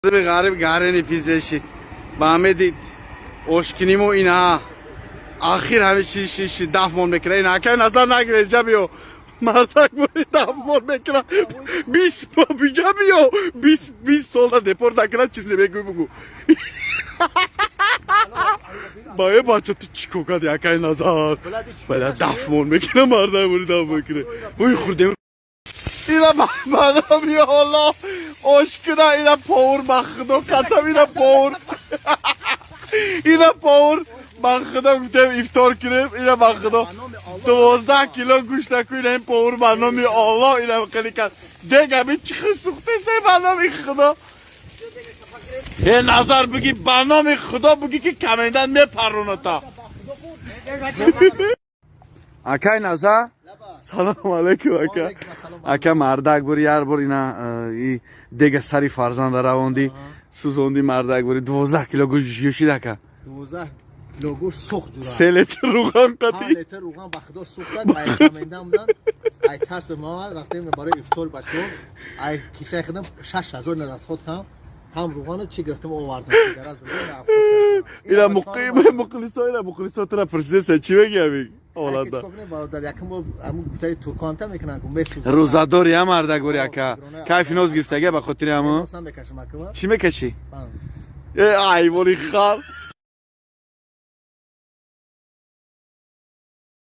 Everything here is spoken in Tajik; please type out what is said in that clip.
Ғариб гарени пизешид. Ба ҳаме дид ошкиниму ина ахир ҳами чи шиши дафмон мекуна. Ина, акай Назар, нагире, ҷа биё. Мардак бури дафмон мекуна. 20 биҷа биё. 20 сола депорт накуна, чизе мегӯй, бугӯ. Ба е бача, ту чӣ кор кардӣ, акай Назар? Бала дафмон мекуна, мардак бури даф мекуна. Ой, хурдем. Ина ба номи Аллоҳ ошкуна, ина повар, ба Худо қасам, ина повар. Ина повар, ба Худо гуфтем, ифтор кунем, ина ба Худо 12 кило гӯшт наку, ина ин повар, ба номи Аллоҳ, ина хеле кард. Дега би чӣ сӯхтесе, ба номи Худо. Э Назар, буги, ба номи Худо буги, ки комендант мепароната. Акай Назар, салому алайкум, ака. Ака, мардак бури, яр бор ина и дега сари фарзанда равонди, сӯзонди, мардак бури, 12 кило гӯшт гӯшид, ака. 12 кило гӯшт сӯхт, ҷура. 3 литр руған қатӣ. 5 литр руған, ба Худо, сӯхтад. Ай комендант будан, ай тарси ма рафтем барои ифтор бачаҳо, ай кисаи худам 6000 нарасход кам ҳам руғана чӣ гирифтам, овардам. Ина муқлисо, ина муқлисо тура пурсидеса, чӣ мегӯям ҳолатда? Бародар, якум бор ҳамун гуфтаи турконта мекунанд, месӯзад. Рӯзадори ам, мардак бури, ака, кайфи ноз гирифтага ба хотири ҳамун. Чӣ мекашӣ? Э, айвони хар.